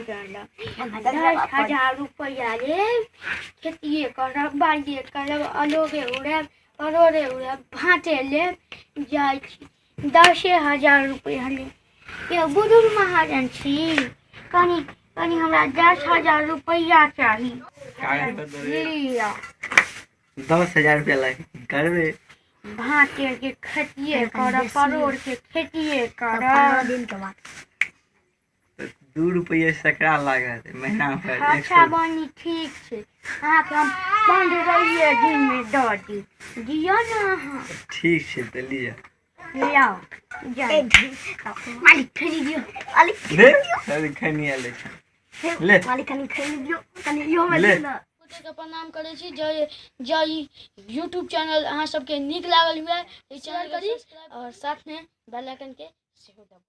10,000 10,000 रुपैआ लेब, खेतिए करब, बाड़िए करब, अलोगे उड़ायब, परोड़े उड़ायब, भाँटे लेब। जाइ छी 10,000 रुपैआ लेब। यौ बुजुर्ग महाजन छी, कनि कनि हमरा 10,000 रुपैआ चाही। लिअ। 10,000 रुपया लागे करबे। भाँटे के खेतिए करब, परोड़ के खेतिए करब। दिन के बाद 2 रुपये सकरा लागत महीना पर। अच्छा बनी, ठीक छै, अहाँके हम 15 दिनमे दऽ दी। दिअ ने अहाँ। ठीक छै तऽ लिअ। लाउ जाउ। मालिक खैनी दियौ मालिक। ले खैनी आयल छै, ले मालिक कनि खैनी दियौ, कनि इहो मे ले। दियौ ने। गोटेके प्रणाम करै छी। जय जय यूट्यूब चैनल अहाँ सबके नीक लागल हुए ई चैनल करी और साथमे बेल आइकनके सेहो दबाउ।